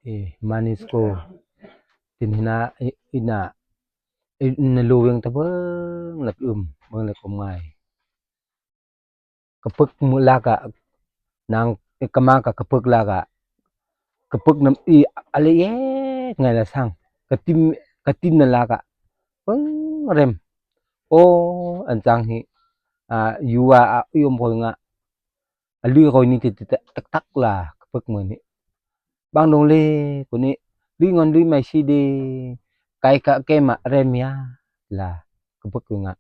ເອ ມານິສໂກ ຕິນຫິນາ ອິນນາ ອິນນາລູເວງຕະເບີງ ແລະ ອຶມ ເບິ່ງແລະ ຄວາມງ່າຍ ກະປຶກມືລາກະ ນາງກະມາກະກະປຶກລາກະ ກະປຶກນຳອີອາເລເອ ງ່າຍລະສັງ ກະຕິມ ກະຕິມນາລາກະ ເບິ່ງເຣັມ ໂອ ອັນຈັງຫິ ອາ ຢູວາ ອາ ອຸຍົມໂພຍງະ ອາ ລຸຍໂຄຍນິຕິຕະ ຕັກໆ ລາ ກະປຶກມືນີ້ ບາງດົງເລ ໂຄຍນິ ລຸຍງອນລຸຍໄມຊີເດ ໄກກະແກມະເຣມຍາ ລາ ກະປຶກງະ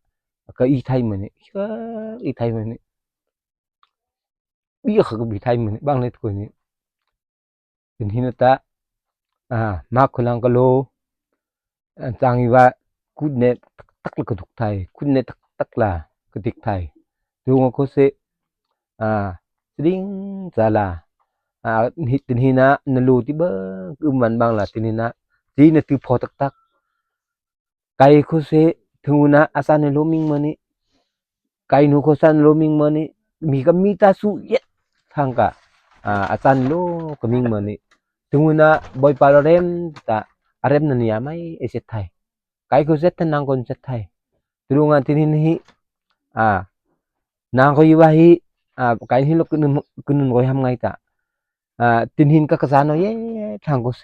ກະອີໄທມືນີ້ ເອີ ອີໄທມືນີ້ ບີກະກະບີໄທມືນີ້ ບາງເລໂຄຍນິ ເປັນຫິນະຕະ ອາ ມາໂຄລັງກະໂລ ອັນຈັງອີວາ ກຸດແນ ຕັກໆ ລະກະດຸກໄທ ກຸດແນ ຕັກໆ ລາ ກະຕິກໄທ ດຸງໂຄເຊ ອາ ສະດິງສາລາ ອາ ຕິນຫິນາ ນະລູຕິເບີງ ອຶມວັນບາງລາ ຕິນຫິນາ ຈີນະ ຕື້ພໍຕັກໆ ໄກໂຄເຊ ເທິງອຸນະ ອາຊານະໂລມິງເມີນີ ໄກນູໂຄຊານະໂລມິງເມີນີ ມີກະມີຕາຊູເຢັດ ທາງກະ ອາ ອາຊານະໂລກະມິງເມີນີ ເທິງອຸນະ ບອຍປາລະເຣມ ຕາ ອາເຣມນະນິຍາໄມ ເອເຊັດໄທ ໄກໂຄເຊັດ ທະນາງຄົນເຊັດໄທ ຕະລຸງອາ ຕິນຫິນຫິ ອາ ນາງໂຄຍວາຫິ ອາ ໄກຫິນລະກຶນ ກຶນໂຄຍຫຳໄງຕາ ອາ ຕິນຫິນກະກະສານອເຢ ທາງໂຄເຊ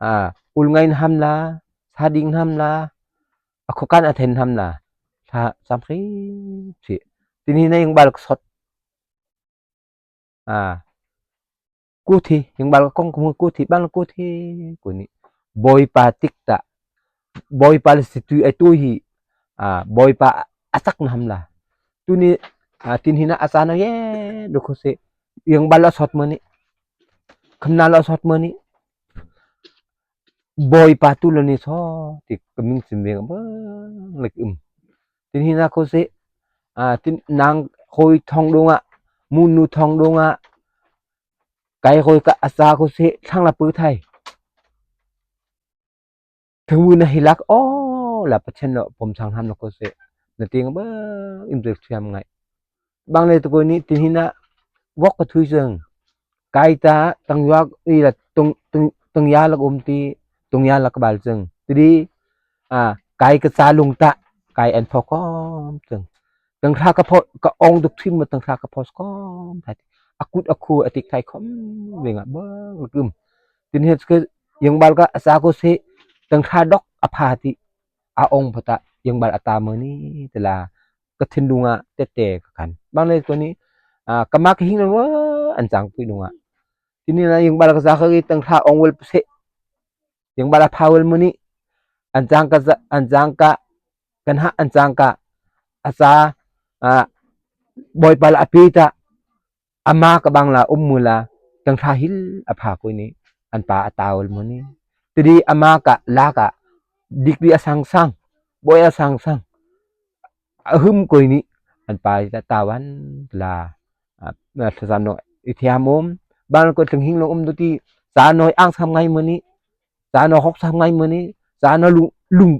ອາ ອຸນໄງນະຫຳລາ ສາດິງນະຫຳລາ ອາໂຄການອາເທນຫຳລາ ສາ ສາມເຄ ເຊ ຕິນຫິນນະຍັງບາລະກະຊອດ ອາ ກູທີ ຍັງບາລະກອງກະມື ກູທີ ບາລະກູທີ ກູນີ້ ບອຍປາຕິກຕະ ບອຍປາລະສິຕຸຍໄອຕຸຍ ອາ ບອຍປາອາສັກນະຫຳລາ ຕູນີ້ ອາ ຕິນຫິນນະ ອາສານະເຢ ດູໂຄເຊ ຍັງບາລະຊອດເມີນີ້ ຄຳນາລະຊອດເມີນີ້ ບອຍປາຕູລະນີຊອດ ຕິກະມິງຊິມເວງ ເບິ່ງເລັກອຶມ ຕິນຫິນນະໂຄເຊ ອາ ຕິນນາງໂຄຍທອງດົງອະ ມູນນູທອງດົງອະ ໄກໂຄຍກະອາສາໂຄເຊ ທັງລະປືໄທ ເທິງວືນນະຫິລັກ ອໍ ລະປະເທນເນາະ ຜົມສັງຫຳນະໂຄເຊ ນະຕິງເບິ່ງ ອິມເຕັກທຽມໄງ ບາງເລຕະໂກຍນິ ຕິນຫິນນະ ວອກກະທຸຍເຊິ່ງ ກາຍຕາ ຕັງຍາກ ອີລະ ຕົງ ຕົງ ຕົງຍາລະອົມຕີ ຕົງຍາລະກະບາລເຊິ່ງ ຕິດີ ອາ ກາຍກະສາລຸງຕະ ກາຍແອນພໍຄອມເຊິ່ງ ຕັງທາກະເພາະ ກະອອງຕຸກທິມມາ ຕັງທາກະເພາະຄອມ ອາກຸດອາຄູ ອາຕິກໄທຄອມ ເວງອະ ເບິ່ງລະກຶມ ຕິນເຮັດ ກະ ຍັງບາລກະ ອາສາໂກເຊ ຕັງທາດອກ ອາພາຕິ ອາອງພະຕະ ຍັງບາລອາຕາເມີນີ ແຕ່ລະ ກະທິນດຸງອະ ແຕ່ແຕ່ກະຄັນ ບາງເລໂຕນີ້ ອາ ກະມາກະຫິງນຳເວີ ອັນຈັງປຸຍດຸງອະ ທີນີ້ນະ ຍັງບາລກະສາເຄີ ຕັງທາອອງເວີລເຊ ຍັງບາລອາພາເວີລມື້ນີ້ ອັນຈັງກະ ອັນຈັງກະ ກັນຫະ ອັນຈັງກະ ອາສາ ອາ ບອຍປາລະອາປີຕະ ອາມາກະບັງລາ ອົມມືລາ ຕັງທາຫິລອາພາກຸຍນີ້ ອັນປາອາຕາວເວີລມື້ນີ້ ຕະດີອາມາກະລາກະ ດິກດີອາສັງສັງ ບອຍອາສັງສັງ ອາຫຶມກຸຍນີ້ ອັນປາຕາວັນລາ ອາ ສາມນ້ອຍ ອິທຍາມອົມ ບາງກະເຖິງຫິງລົງອົມຕຸຕິ ສານ້ອຍອາງສາມໄງມື້ນີ້ ສານອກຮອກສາມໄງມື້ນີ້ ສານອກລຸງ ລຸງ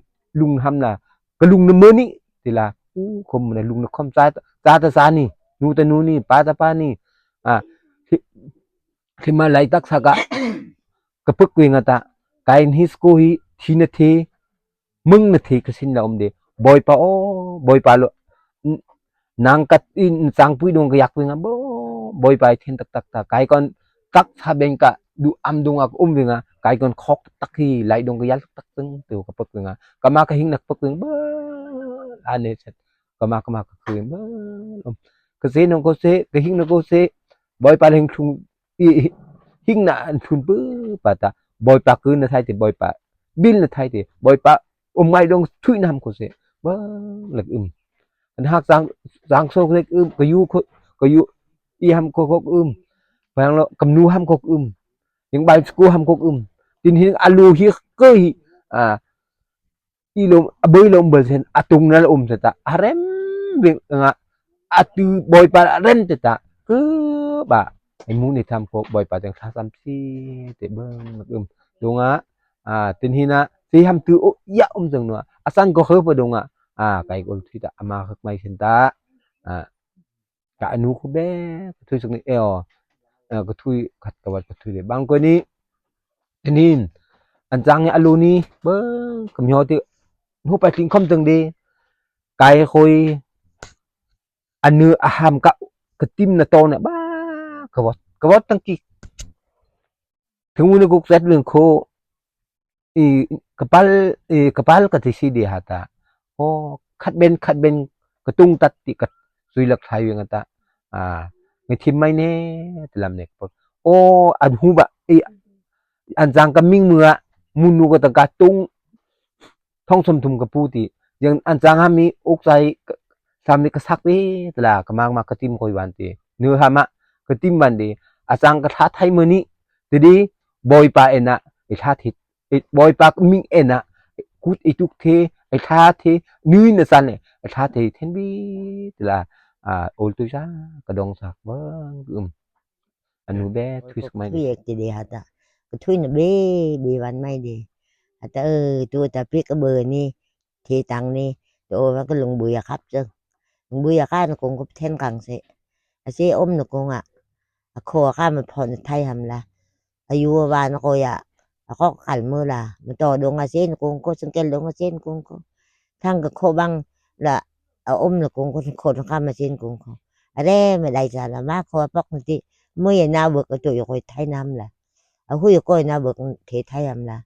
ລຸງຫຳນາ ກະລຸງນຳມື້ນີ້ ຕິລາ ອູ ຄົມນະລຸງນະຄອມ ສາ ສາຕະສານີ້ ນູຕະນູນີ້ ປາຕະປານີ້ ອາ ທີ່ມາໄລຕັກສາກະ ກະປຶກເວງອາຕະ ກາຍນິສໂກຫິ ທີນະເທ ມຶງນະເທກະສິນລະອົມເດ ບອຍປາ ໂອ ບອຍປາ ນາງກະອິນ ສາງປຸຍດົງກະຍັກເວງອາ ບອຍປາເທັນຕັກຕັກຕາ ກາຍກ່ອນ ຕັກທາເບັງກະ ດຸອຳດຸງອາກະອົມເວງອາ ກາຍກ່ອນຄອກຕັກຮີ ໄລດົງກະຍັກຕັກຕຶງ ເຕີກະປຶກເວງອາ ກະມາກະຫິງນະກະປຶກເວງ ບອຍ ອາເນເຊັດ ກະມາກະມາກະຄືນ ບອຍ ກະເຊນອງໂກເຊ ກະຫິງນອງໂກເຊ ບອຍປາເຮັງທຸງ ອີ ຫິງນະອັນທຸນປືປາຕາ ບອຍປາຄືນນະໄທເຕ ບອຍປາບິນນະໄທເຕ ບອຍປາອົມໄງດົງທຸຍນະຫຳໂຄເຊ ບອຍ ລະກະອຶມ ອັນຫາກສາງ ສາງໂຊເຊກະອຶມ ກະຢູ ກະຢູ ອີຫຳໂຄກະອຶມ ບາງລະກຳນູຫຳໂຄກະອຶມ ຍັງບາຍສະກູຫຳໂຄກະອຶມ ຕິນຫິງອາລູຫິເກີຍ ອາ ອີລົມ ອາເບີຍລົມເບີຍເຊັນ ອາຕຸງນະລະອົມເຊຕະ ອາເຣັມ ເວັງອະ ອາຕື້ບອຍປາເຣັມເຊຕະ ຄືບາ ໄອໝູ່ໃນທຳໂຄບອຍປາຈັ່ງທາສາມສີ່ ເຕເບິ່ງ ອືມ ດົງອະ ອາ ຕິນຫິນະ ຊິຫຳຕື້ ໂອ ຢາອົມເຊິ່ງນົວ ອາສັນກໍເຮີປະດົງອະ ອາ ໄກໂກນທິຕະ ອາມາເຮີກໄມເຊັນຕະ ອາ ກະອະນຸຄູແບ ກະທຸຍສຸກນິແອວ ເອີ ກະທຸຍ ຂັດກະວັດກະທຸຍເດ ບາງກອຍນີ້ ອັນນີ້ ອັນຈັ່ງນີ້ ອາລູນີ້ ເບິ່ງ ກຳຍອດຕິ ຮູ້ໄປຕິງຄອມເຖິງເດ ກາຍຄົຍ ອັນເນື້ອອາຫາມກະ ກະຕິມນະຕອນນະ ບ້າ ກະວອດ ກະວອດຕັງກີ ເຖິງມື້ນະກຸກແຊັດເລື່ອງໂຄ ອີ ກະປາລ ອີ ກະປາລກະຕິຊິເດຫາຕາ ໂອ ຂັດເບັນ ຂັດເບັນ ກະຕຸງຕັດຕິກະ ຊຸຍລັກໄທວຽງກະຕະ ອາ ໄງທິມໄມແນ່ ຕະລຳເນັກ ໂອ ອັນຮູ້ບະ ອີ ອັນຈາງກະມິງເມືອ ໝູນູກະຕະກະຕຸງ ທ້ອງສົມທຸມກະປູຕິ ຢ່າງອັນຈາງຫາມີອົກໃຈ ສາມີກະສັກເປຕະລາ ກະມາກມາກະຕິມຄອຍຫວານເຕ ເນື້ອຫາມະ ກະຕິມຫວານເດ ອາຈາງກະທາໄທມື້ນີ້ ຕະດີ ບອຍປາເອນະ ໄອທາທິດ ເອ ບອຍປາກະມິງເອນະ ກຸດໄອຕຸກເທ ໄອທາເທ ນືນນະສັນ ໄອທາເທ ເທັນບີ ຕະລາ ອາ ໂອລຕຸຍຊາ ກະດອງຊາ ເບິ່ງ ອືມ ອະນຸແບ ທຸຍສະໄໝ ເບ ກະເດຫາຕາ ກະທຸຍນະເບ ເບຫວານໄມເດ ຫາຕາເອີ ໂຕຕາປິກະເບີນີ້ ເທຕັງນີ້ ໂຕວ່າກະລົງບຸຍອາຄັບເຈີ ລົງບຸຍອາຄານະກົງກົບແທນກັງເສ ອາເຊອົມນະກົງອະ ອາໂຄອາຄາມາພອນໄທຫຳລະ ອາຍຸວານະໂກຍະ ອາຄອກກັນເມີລາ ມາຕໍ່ດົງອາເຊນະກົງໂຄ ສັງເກດດົງອາເຊນະກົງໂຄ ທັງກະໂຄບັງລະ ອາອົມນະກົງໂຄ ຄົນຄາມາເຊນະກົງໂຄ ອາເຣມາໄດຈາລະມາໂຄປອກນະຕິ ເມີຍນາເບິກອາຕຸຍໂກຍໄທນຳລະ ອາຫຸຍໂກຍນາເບິກເທໄທຫຳລະ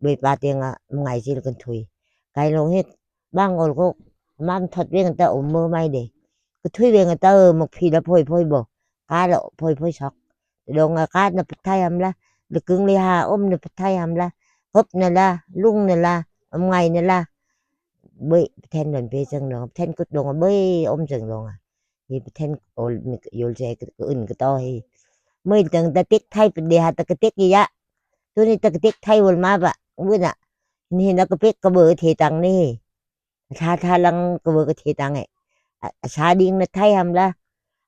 ເບຍປາເຕງອະ ມະໄງຊິລະກັນທຸຍ ໄກໂລເຮັດ ບາງໂອລໂກ ມາມທອດວຽງຕາອົມເມີໄມເດ ກະທຸຍວຽງຕາເອີ ໝົກພີລະໂພຍໂພຍບໍ ກາລະໂພຍໂພຍຊອກ ດອງອາກາດນະປະໄທຫຳລະ ລະກຶງລີຫາອົມນະປະໄທຫຳລະ ເຮີບນະລາ ລຸງນະລາ ອຳໄງນະລາ ເບຍປະແທນດອນເປເຊິ່ງດອງ ປະແທນກຸດດອງ ເບຍອົມເຊິ່ງດອງ ເບຍປະແທນໂອລໂຍລແຊກະອື່ນກະຕໍ່ເຮ ເມີຍເຊິ່ງຕາຕິກໄທປະເດຫາຕາກະຕິກອີຍະ ໂຕນີ້ຕາກະຕິກໄທວົນມາບະ ວືນນະ ເຫັນອາກະປິກະເບີເທຕັງນີ້ ທາທາລັງກະເບີກະເທຕັງເອ ອາ ອາຊາດິງນະໄທຫຳລະ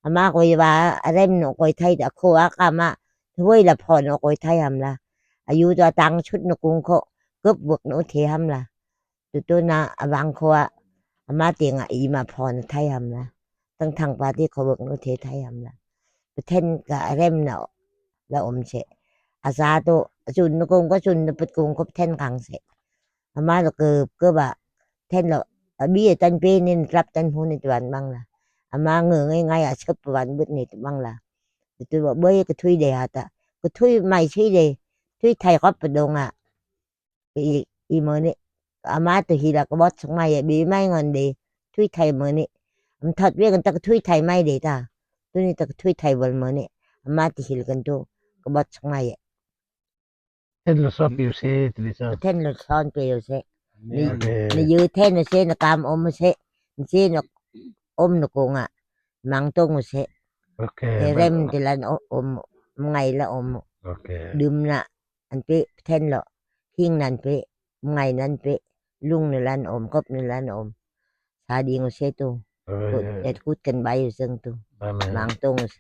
ອາມາກວຍວາອາເຣມນະໂອກອຍໄທ ອາໂຄອາກາມາ ທະເວີຍລະພອນອອກອຍໄທຫຳລະ ອາຍຸຕາຕັງຊຸດນະກຸງໂຄ ເກີບເວີກນະໂອເທຫຳລະ ຕຸໂຕນາອາວັງໂຄອາ ອາມາເຕງອາອີມາພອນໄທຫຳລະ ທັງທັງປາຕິໂຄເວີກນະໂອເທໄທຫຳລະ ປະເທນກະອາເຣມນະ ລະອົມເຊ ອາຊາໂຕ ອາຊຸນນະກົງກະຊຸນນະປະກຸງກະປະເທນກັງເຊ ອາມາລະເກີບ ເກີບອາ ແທນລະ ອາບີອາຕັນເປນິນ ລັບຕັນຫູນິຕະວັນບັງລະ ອາມາເງີໄງໄງອາເຊີບປະວັນບຶດນິຕະບັງລະ ຕຸວ່າເບີຍກະທຸຍເດຫາຕາ ກະທຸຍໄມຊຸຍເດ ທຸຍໄທຄອບປະດົງອາ ອີ ອີເມີນີ້ ອາມາຕຸຮີລະກະບອດສະໄໝ ເບໄມງອນເດ ທຸຍໄທເມີນີ້ ອຳທອດວຽກກັນຕະກະທຸຍໄທໄມເດຕາ ຕຸນີ້ຕະກະທຸຍໄທວັນເມີນີ້ ອາມາຕຸຮີລະກັນຕຸກະບອດສະໄໝ ເທັນລະຊອນເປໂຍເຊ ເທັນລະຊອນເປໂຍເຊ ໂອເຄ ນະຍືເທັນເຊ ນະກາມອົມເຊ ເຊນະອົມນະກົງອາ ມັງຕົງເຊ ໂອເຄ ເຮເຣມຕິລັນອົມ ໄງລະອົມ ໂອເຄ ດື່ມນະ ອັນເປ ເທັນລະ ຫິງນັ້ນເປ ໄງນັ້ນເປ ລຸງນະລັນອົມ ກົບນະລັນອົມ ສາດີງເຊໂຕ ເອີ ເຮັດກຸດກັນໄບເຊິ່ງໂຕ ອາເມນ ມັງຕົງເຊ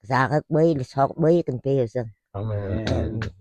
ສາຄັກເບີຍ ຊອກເບີຍກັນເປເຊິ່ງ ອາເມນ ນະ